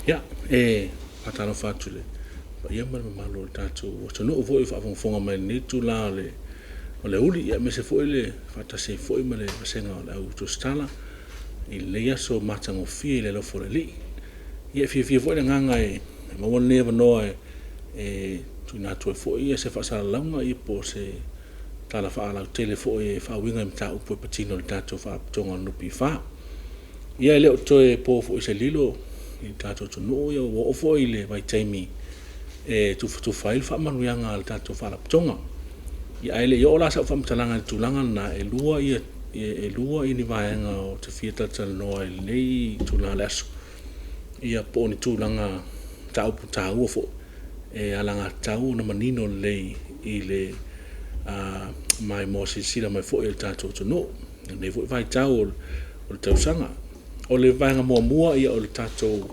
Ia, e faatalofa atu i le paia ma le mamalu o le tatou atunuu foi o faafogafoga mai i lenei itula o le aoauli, ia aemaise foi le faatasi ai foi ma le vasega o le Au Tusitala i lenei aso matagofie i le alofa o le Alii. Ia e fiafia foi le agaga e maua lenei avanoa e tuuina atu ai foi se faasalalauga po o se tala faalauaitele foi e faauiga i mataupu e patino i le tatou Faalapotopotoga o le NPF. Ia e le o toe po foi se lilo i le tatou atunuu ua oo foi i le vaitaimi e tufatufa ai le faamanuiaga a le tatou Faalapotopotoga. Ia ae le i oo la sau faamatalaga i le tulaga lena, e lua ni vaega ou te fia talatalanoa ai i lenei itula o le aso, ia po o ni tulaga mataupu taua foi e alagatatau ona manino lelei i le maimoa silasila mai foi a le tatou atunuu i lenei foi vaitau o le tausaga. O le vaega muamua o le tatou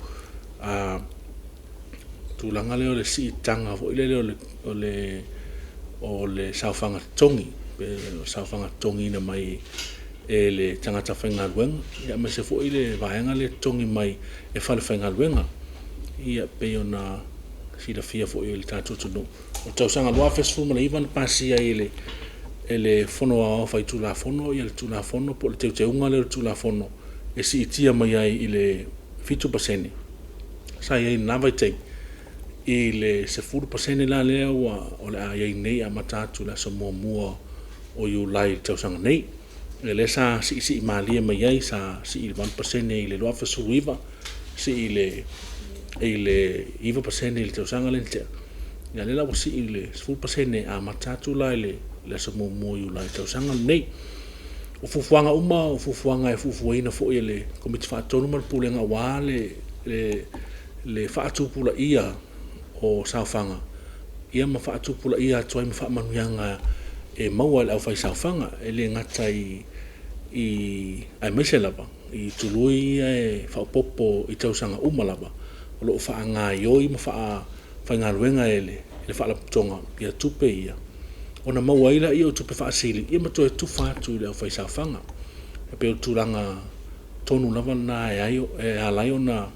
tulaga lea o le siitaga foi lele o le saofaga totogi, pe o le saofaga totogiina mai e le tagata faigaluega, aemaise foi le vaega lea e totogi mai e falefaigaluega. Ia e pei ona silafia foi e le tatou atunuu, o le tausaga 2019 na pasia ai e le Fono Aoao Faitulafono le Tulafono po o le Teuteuga lea o le Tulafono e siitia mai ai i le 7% sa i ai i lena vaitaimi i le 10% la lea o le a i ai nei e amata atu i le aso 1 o Iulai i le tausaga nei. O lea sa siisii malie mai ai, sa sii i le 8% i le 2019, sii i le 9% i le tausaga lea na tea, a o lea la ua sii i le 10% e amata atu la i le aso 1 o Iulai i le tausaga lenei. O fuafuaga uma o fuafuaga e fuafuaina foi e le Komiti Faatonu ma le Pulega aua le faatupulaia o saofaga ma faatupulaia atu ai ma faamanuiaga e maua e le aufaisaofaga. E le gata i… aemaise lava i tului ia e faaopoopo i tausaga uma lava o lo o faagaoioi ma faafaigaluega e le Faalapotopotoga tupe ia, ona maua ai lea o tupe faasili ma toe tufa atu i le aufaisaofaga. E pei o le tulaga tonu lava lena e ala ai ona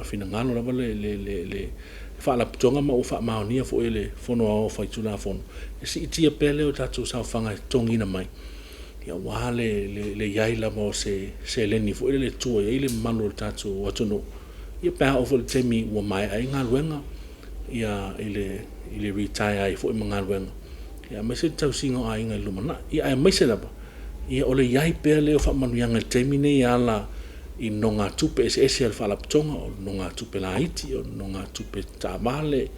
finagalo lava le Faalapotopotoga ma ua faamaonia foi e le Fono Aoao Faitulafono le siitia pea lea o tatou saofaga e totogiina mai, aua le i ai lava o se seleni foi lele e tua i ai le mamalu o le tatou atunuu pe a oo foi i le taimi ua maea ai galuega i le retire ai foi ma galuega, aemaise le tausiga o aiga i le lumanai. Aemaise lava o le i ai pea lea o faamanuiaga i le taimi lenei e ala i nonogatupe eseese a le Faalapotopotoga, o nonogatupe laiti, o nonogatupe taavale,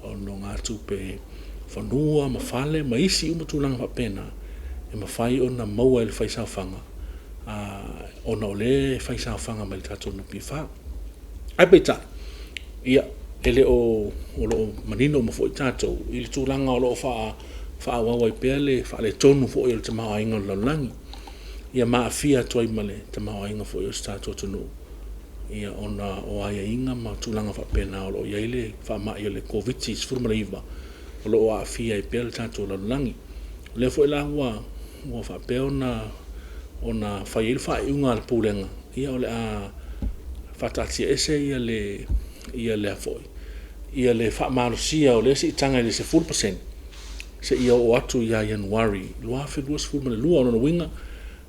o nonogatupe fanua ma fale ma isi uma tulaga faapena e mafai ona maua e le faisaofaga ona o lea e faisaofaga mai le tatou NPF. Ae peitai, ia, e le o, o lo o manino uma foi tatou i le tulaga o lo o faaauau ai pea le faaletonu foi o le tamaoaiga o le lalolagi, ia ma aafia atu ai ma le tamaoaiga foi o si o tatou atunuu ona o aiaiga ma tulaga faapena o lo o i ai le faamai o le Koviti-19 o lo o aafia ai pea le tatou lalolagi. O lea foi la ua faapea ona fai ai le faaiuga a le Pulega, o le a faataatiaese le faamalosia o lea siitaga i le 10% seia oo atu ia Ianuari 2022. O lona uiga,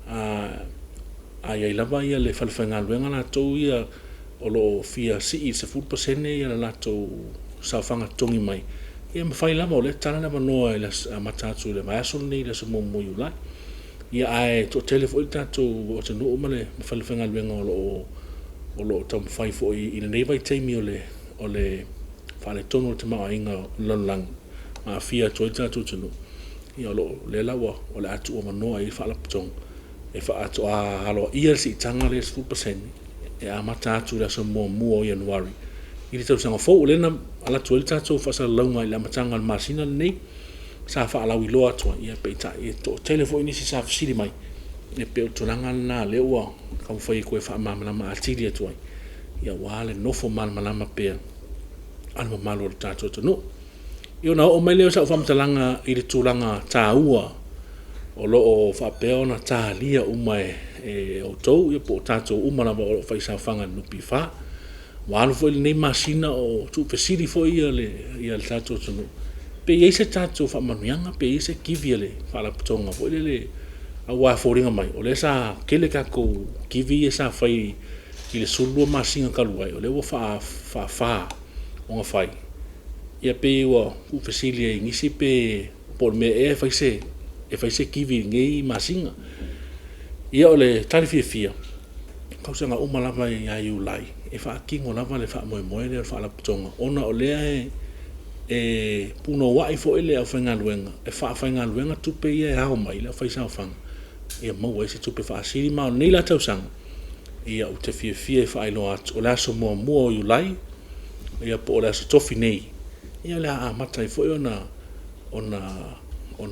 a i ai lava le falefaigaluega latou ia o lo o fia sii i le 10% le latou saofaga totogi mai, ia e mafai lava, o lea e tatala le avanoa e amata atu i le vaiaso lenei i le aso 1 o Iulai. Ae toatele foi le tatou atunuu ma falefaigaluega o lo o taumafai foi i lenei vaitaimi o le faaletonu o le tamaoaiga o le lalolagi ma aafia atu ai le tatou atunuu. Ia o lea la o le a tuuavanoa i ai le Faalapotopotoga e faatoa aloaia le siitaga lea e 10% e amata atu i le aso 1 o Ianuari i le tausaga fou. O lea na alu atu ai le tatou faasalalauga i le amataga o le masina lenei sa faalauiloa atu ai, peitai e toatele foi nisi sa fesili mai, e pei o le tulaga lena o lea ua taumafai e toe faamalamalama atili atu ai, aua le nofo malamalama pea a le mamalu o le tatou atunuu. Ia ona oo mai lea o sau faamatalaga i le tulaga taua o lo o faapea ona talia uma e outou po o tatou uma lava o lo o faisaofaga i le NPF. Ua alu foi lenei masina o tuufesili foi ia le, ia le tatou atunuu pe i ai se tatou faamanuiaga, pe i ai se kivi a le faalapotopotoga foi lele, aua e foliga mai o lea sa tele tatou kivi ia sa fai i le 12 masina talu ai, o lea ua faafa ona fai. Ia pei ua tuufesili ai i nisi pe po o le mea ea e fai se kivi i lenei masina. Ia o le tali fiafia, tausaga uma lava ia Iulai e faatino lava le faamoemoe lea o le faalapotopotoga, ona o lea e punouai foi le aufaigaluega e faafaigaluega tupe ia e ao mai i le aufaisaofaga ia maua ai se tupe faasili. Ma o lenei la tausaga, ia ou te fiafia e faailoa atu, o le aso 1 o Iulai, ia po o le aso Tofi nei, ia o le a amata ai foi ona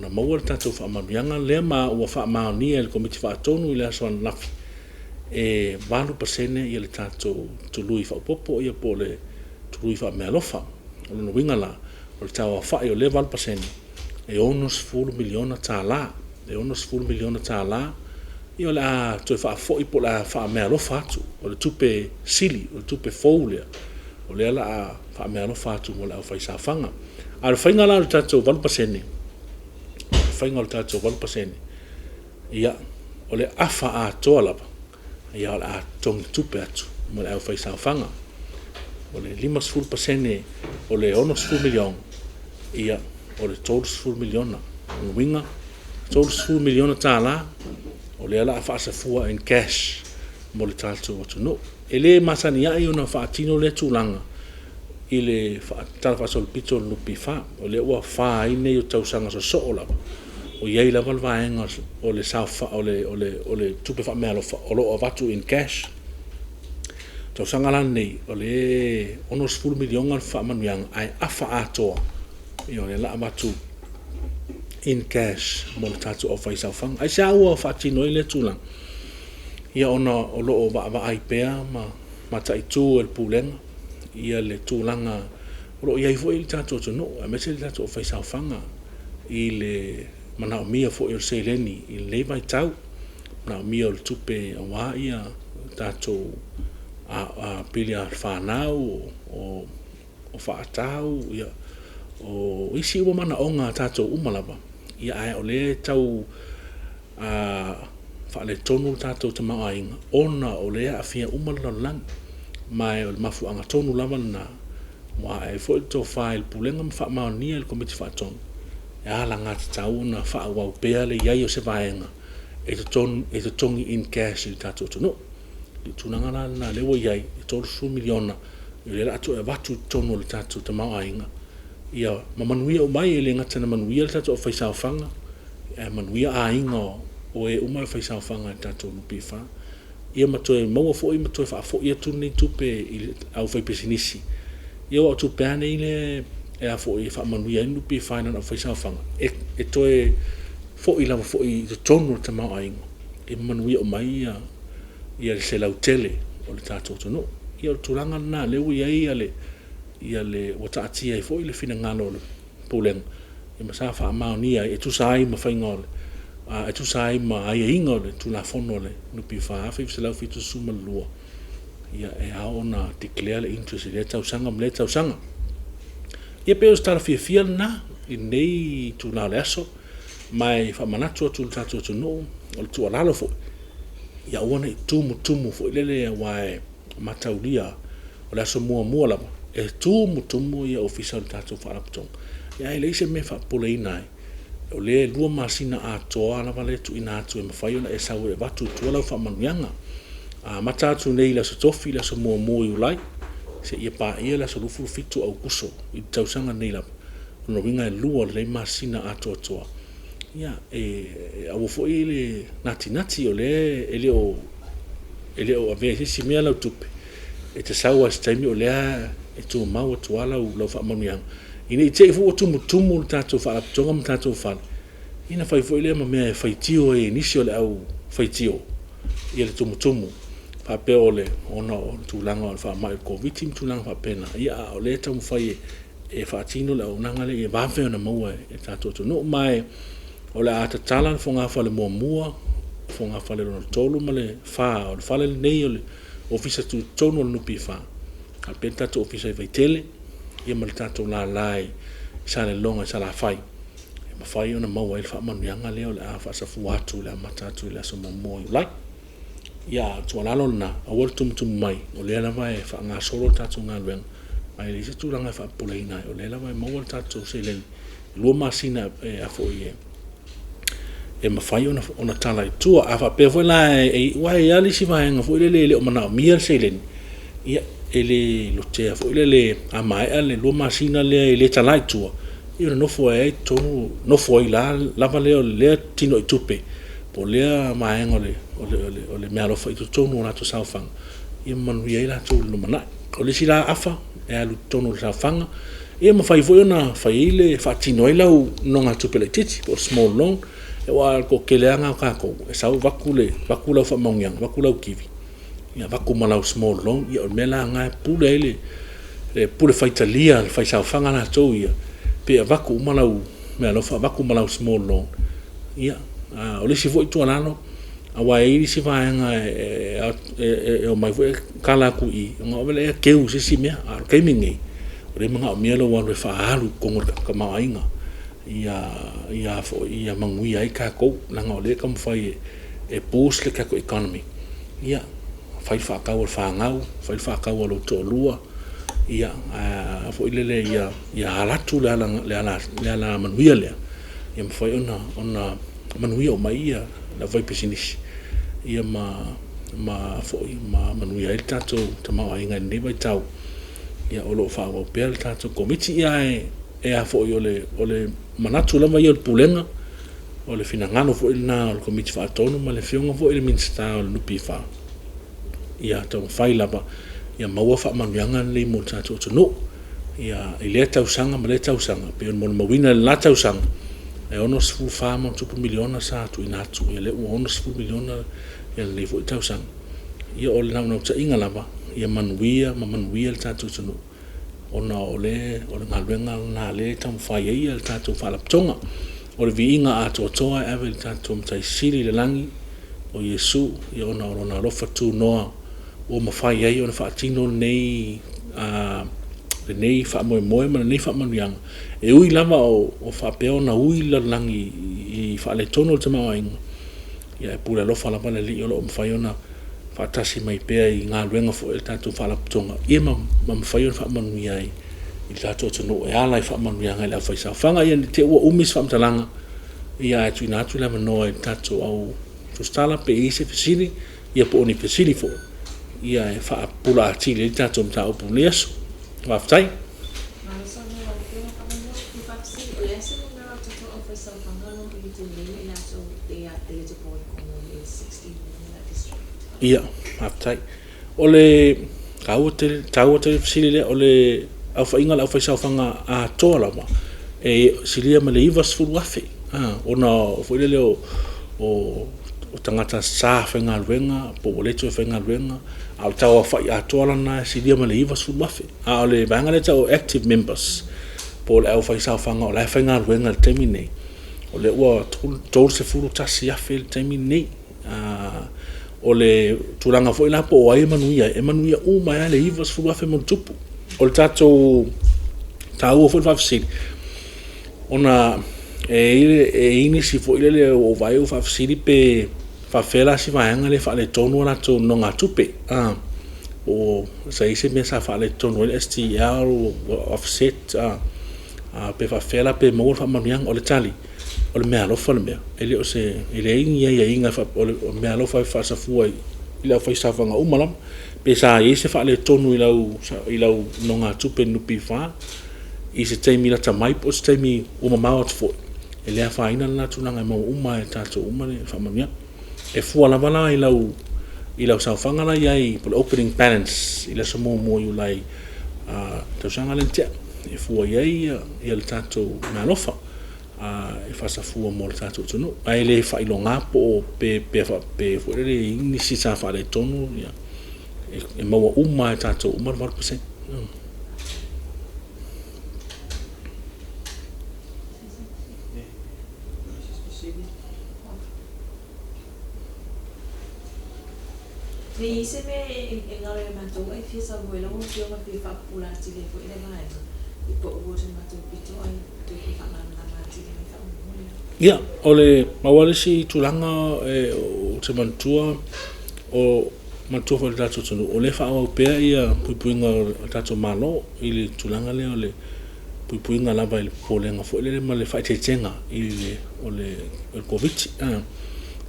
maua le tatou faamanuiaga lea ma ua faamaonia e le Komiti Faatonu i le aso ananafi, e 8% le tatou tului faaopoopo, ia po o le tului faameaalofa. O lona uiga la, o le tau aofai o lea 8%, e $60 miliona. E $60 miliona tala, ia o le a toe faafoi po o le a faameaalofa atu. O le tupe sili, o le tupe fou lea, o lea o le a faameaalofa atu mo le aufaisaofaga. A o le faiga la o le tatou 8%, o le faiga o le tatou 8%, ia, o le afa atoa lava, ia o le a totogi tupe atu mo le aufaisaofaga. O le 50% o le $60 miliona, ia, o le $30 miliona. O lona uiga, $30 miliona tala, o lea o le a faasafua in cash mo le tatou atunuu. E le masani ai ona faatino lea tulaga i le talafaasolopito o le NPF, o lea ua fa ai nei o tausaga sosoo lava o i ai lava le vaega o le tupe faameaalofa o lo o avatu in cash. O le tausaga la lenei, o lea e $60 miliona le faamanuiaga, ae afa atoa o lea o le a avatu in cash mo le tatou aufaisaofaga. Aisea ua faatino ai lea tulaga? Ia ona o lo o vaavaai pea ma mataitu e le Pulega le tulaga o lo o i ai foi le tatou atunuu, aemaise le tatou aufaisaofaga i le manaomia foi o le seleni i lenei vaitau, manaomia o le tupe aua tatou pili a fanau, o faatau, o isi uma manaoga a tatou uma lava, ae o lea e tau faaletonu le tatou tamaoaiga ona o lea e aafia uma le lalolagi. Ma o le mafuaaga tonu lava lena ua ae ai foi le tofa i le Pulega ma faamaonia e le Komiti Faatonu, e alagatatau ona faaauau pea le i ai o se vaega e totogi in cash i le tatou atunuu. O le tulaga la lena o lea ua i ai, e $30 miliona o lea o le a toe avatu i totonu o le tatou tamaoaiga, ia ma manuia uma ai. E le gata ina manuia le tatou aufaisaofaga, ae manuia aiga o e uma e faisaofaga i le tatou NPF. Ia ma toe maua foi ma toe faafoi atu nei tupe i le aufaipisinisi. Ia aua o tupe lava nei lea e a foi e faamanuia ai le NPF i lana aufaisaofaga, e toe foi lava foi i totonu o le tamaoaiga e manuia uma ai le selautele o le tatou atunuu. Ia o le tulaga lena o lea ua i ai le ua taatia ai foi le finagalo o le Pulega ma sa faamaonia ai e tusa ai ma faiga o le e tusa ai ma aiaiga o le Tulafono a le NPF 1972, ia e ao ona declare le interest i lea tausaga ma lea tausaga. Ia pei o se tala fiafia lena i lenei itula o le aso, ma e faamanatu atu i le tatou atunuu, o le tuualalo foi, ia aua ne i tumutumu foi lele aua e mataulia o le aso muamua lava e tumutumu ofisa o le tatou faalapotopotoga, ae leai se mea e faapopoleina ai, o lea e 2 masina atoa lava lea e tuuina atu e mafai ona e sau e avatu i tua lau faamanuiaga. E amata atu nei i le aso Tofi le aso 1 o Iulai seia paia le aso 27 o Aokuso i le tausaga nei lava. O lona uiga e 2 lelei masina atoatoa. Ia, e aua foi le natinati, o lea e le o avea i se isi mea lau tupe, e te sau lava i se taimi o lea e tumau atu lava lau faamanuiaga. Ina ne i te i foi ua tumutumu le tatou faalapotopotoga ma tatou fale, ia ona fai foi lea ma mea e faitio ai e nisi o le au faitio le tumutumu faapea ona o le tulaga o le faamai o le Koviti ma tulaga faapena, a o lea e taumafai e faatino le auaunaga lea ia vave ona maua e le tatou atunuu. Ma o le a tatala le fogafale muamua, fogafale lona 3 ma le 4 o le fale lenei o le Ofisa Tutotonu o le NPF. faapea le tatou Ofisa i Vaitele, ia ma le tatou lala i Salelologa i Salafai, e mafai ona maua ai le faamanuiaga lea o le a faasafua atu i le amata atu i le aso 1 o Iulai. Ia, a o le tuualalo lena, aua le tumutumu mai, o lea lava e faagasolo le tatou galuega, ma e leai se tulaga e faapopoleina ai, o lea lava e maua le tatou seleni, e 2 masina e mafai ona tala i tua. A faapea foi la, aua e i ai lava le isi vaega foi lele e le o manaomia le seleni, ia, e le lotea foi lele a maea le 2 masina lea e le tala i tua, ia ona nofo ai lava i totonu, nofo ai lava lea o lea tinoitupe po o lea vaega o le meaalofa i totonu o latou saofaga, ia ma manuia ai latou i le lumanai. O le isi la afa, e alu i totonu o le saofaga, ia e mafai foi ona faatino ai lau nonogatupe laitiiti po o le small loan, aua o le toatele lava lena o tatou, e sau avatu lau faamanuiaga, avatu lau kivi, avatu ma lau small loan. Ia o le mea la lena e pule ai le pule faitalia a le fai saofaga latou ia, pe avatu uma lau meaalofa avatu ma lau small loan. Ia, a o le isi foi tuualalo, aua e i ai isi vaega e omai foi tala atu i i, ona o lea e teu i se isi mea. A o le taimi lenei, o lea e manaomia lou alu e faaalu i totonu o le tamaoaiga ia manuia ai tatou, leaga o lea e taumafai e boost le tatou economy. Ia, fai le faatau a le fanau, fai le faatau a lou toalua, ia, a foi lele ia alu atu le alamanuia lea, ia mafai ona manuia uma ai le aufaipisinisi ma manuia ai le tatou tamaoaiga i lenei vaitau o lo o faaauau pea le tatou Komiti. Ae a foi o le manatu lava ia o le Pulega, o le finagalo foi lena o le Komiti Faatonu ma le Afioga foi i le Minisita o le NPF, ia taumafai lava ia maua faamanuiaga nei mo le tatou atunuu i lea tausaga ma lea tausaga. E pei ona molimauina i le la tausaga, e $64+ miliona sa tuuina atu, ia lea ua $60 miliona lenei foi tausaga. Ia o le naunautaiga lava, ia manuia ma manuia le tatou atunuu, ona o le galuega lena o lea e taumafai ai le tatou Faalapotopotoga. O le viiga atoatoa e ave i le tatou Matai Sili i le lagi o Iesu ona o Lona alofa tunoa ua mafai ai ona faatino lenei faamoemoe ma lenei faamanuiaga. E ui lava o faapea ona ui le lalolagi i faaletonu o le tamaoaiga, ae pule alofa lava le Alii o lo o mafai ona faatasi mai pea i galuega foi a le tatou Faalapotopotoga ma mafai ona faamanuia ai i le tatou atunuu e ala i faamanuiaga i le aufaisaofaga. Ia ne i te i ua umi se faamatalaga, ae tuuina atu le avanoa i le tatou au tusitala pe i ai se fesili, ia po o ni fesili foi e faapupula atili ai le tatou mataupu i lenei aso. Faafetai. Malo saunoa lau Afioga Faamanuia. Fia faafesili, o le a se numera o tatou aufaisaofaga o lo o retain nei i latou they are eligible in Cornwall in 16 in that district? Ia, faafetai. O le taua tele, taua tele le fesili lea, o le aofaiga o le aufaisaofaga atoa lava, e silia ma le 90,000, ona foi lele o tagata sa faigaluega po ua le toe faigaluega, a o le tauaofai atoa la lena e silia ma le 90,000. A o le vaega lea e tau o active members, po o le aufaisaofaga o la e faigaluega i le taimi lenei, o lea ua 31,000 le taimi lenei. O le tulaga foi la po o ai e manuia ai, e manuia uma ai lava le 90,000 ma ona tupu. O le tatou taua foi le faafesili, ona e i ai nisi foi lele ua ou vaai ua faafesili pe faapefea la si vaega lea e faaletonu a latou nonogatupe. Po o sa i ai se mea sa faaletonu ai le STL ua offset pe faapefea la pe maua le faamanuiaga. O le tali, o le meaalofa le mea, e le o se, e leai ni aiaiga, o le meaalofa e faasafua i le aufaisaofaga uma lava. Pe sa i ai se faaletonu i lau nonogatupe i le NPF i se taimi lata mai po o se taimi ua mamao atu foi, e le afaina lena tulaga e maua uma lava e tatou uma le faamanuiaga. E fua lava la i lau saofaga la i ai po o le opening balance i le aso 1 o Iulai tausaga lea na tea, e fua i ai le tatou meaalofa e faasafua mo le tatou atunuu. Ae le faailoga po o pe foi lele e i ai nisi sa faaletonu, e maua uma lava e tatou uma le 8%. Ne i ai se mea e galo ia matou ae fia saunoa i lau Afioga fia faapupula atili ai foi le vaega i pau o si matou pito ae toe fia faamalamalama atili mai faamolemole. Ia, o le pau lava le isi tulaga ou te manatua, o manatua foi i le tatou atunuu, o lea e faaauau pea ia puipuiga o le tatou Malo i le tulaga lea o le puipuiga lava i le popolega foi lele ma le faaeteetega i le o le Koviti.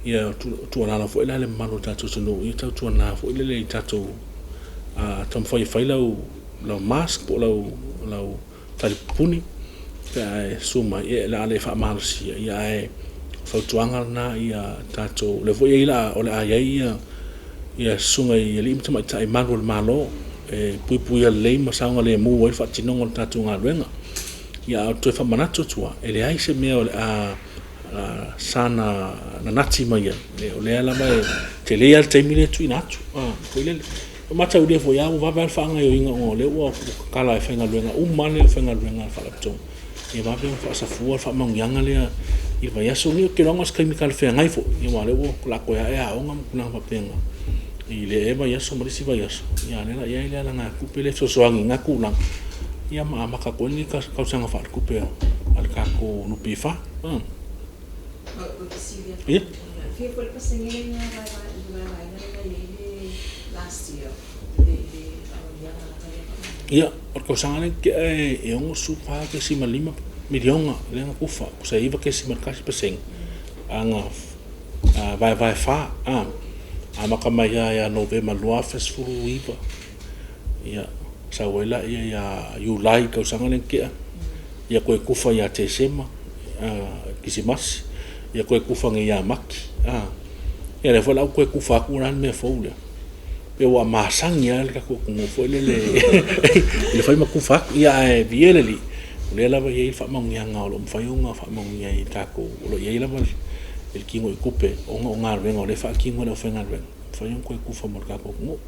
Ia tuualalo foi la i le mamalu o le tatou atunuu, ia tautuana foi lele i tatou taumafai e fai lau mask po o lau talipupuni pe a e susu mai, o le a le faamalosia, ae o fautuaga lena ia tatou, o lea foi o le a i ai ia susuga i alii ma tamaitai malu o le Malo e puipuia lelei ma saogalemu ai le faatinoga o le tatou galuega. Ia, ae ou te toe faamanatu atu lava, e leai se mea o le a saga nanati mai ai, o lea lava e tele lava le taimi lea e tuuina atu foi lele. Ua mataulia foi lava ua vave lava le faagaoioiga ona o lea ua tatala e faigaluega uma lava le aufaigaluega a le Faalapotopotoga, ia vave ona faasafua le faamanuiaga lea i le vaiaso lenei. Ou te iloa o se taimi talafeagai foi, aua o lea o le a toe ae aoga ma tulaga faapena i lea ea vaiaso ma le isi vaiaso, a o lea o le a i ai le alagatupe lea e fesoasoani i na tulaga, ia ma amata atu ai lenei tausaga faaletupe a le tatou NPF. Ia. Ia, o le tausaga lea na tea e $64.5 miliona lea na tufa, tusa e 9.1% ana vaevae fa, amata mai lava ia Novema 2019, ia sau ai lea ia Iulai i le tausaga lea na tea, ia toe tufa ia Tesema, Kerisimasi, ia toe tufa nei ia Mati, ia lea foi la ua toe tufa atu la le mea fou lea. Pei ua masani lava le tatou atunuu foi lele i le fai ma tufa atu. Ia ae viia le Alii, o lea lava e i ai faamanuiaga o lo o mafai ona faamanuia ai i tatou, o lo o i ai lava le tinoitupe ona o galuega o lea e faatino e le aufaigaluega, e mafai ona toe tufa mo le tatou atunuu.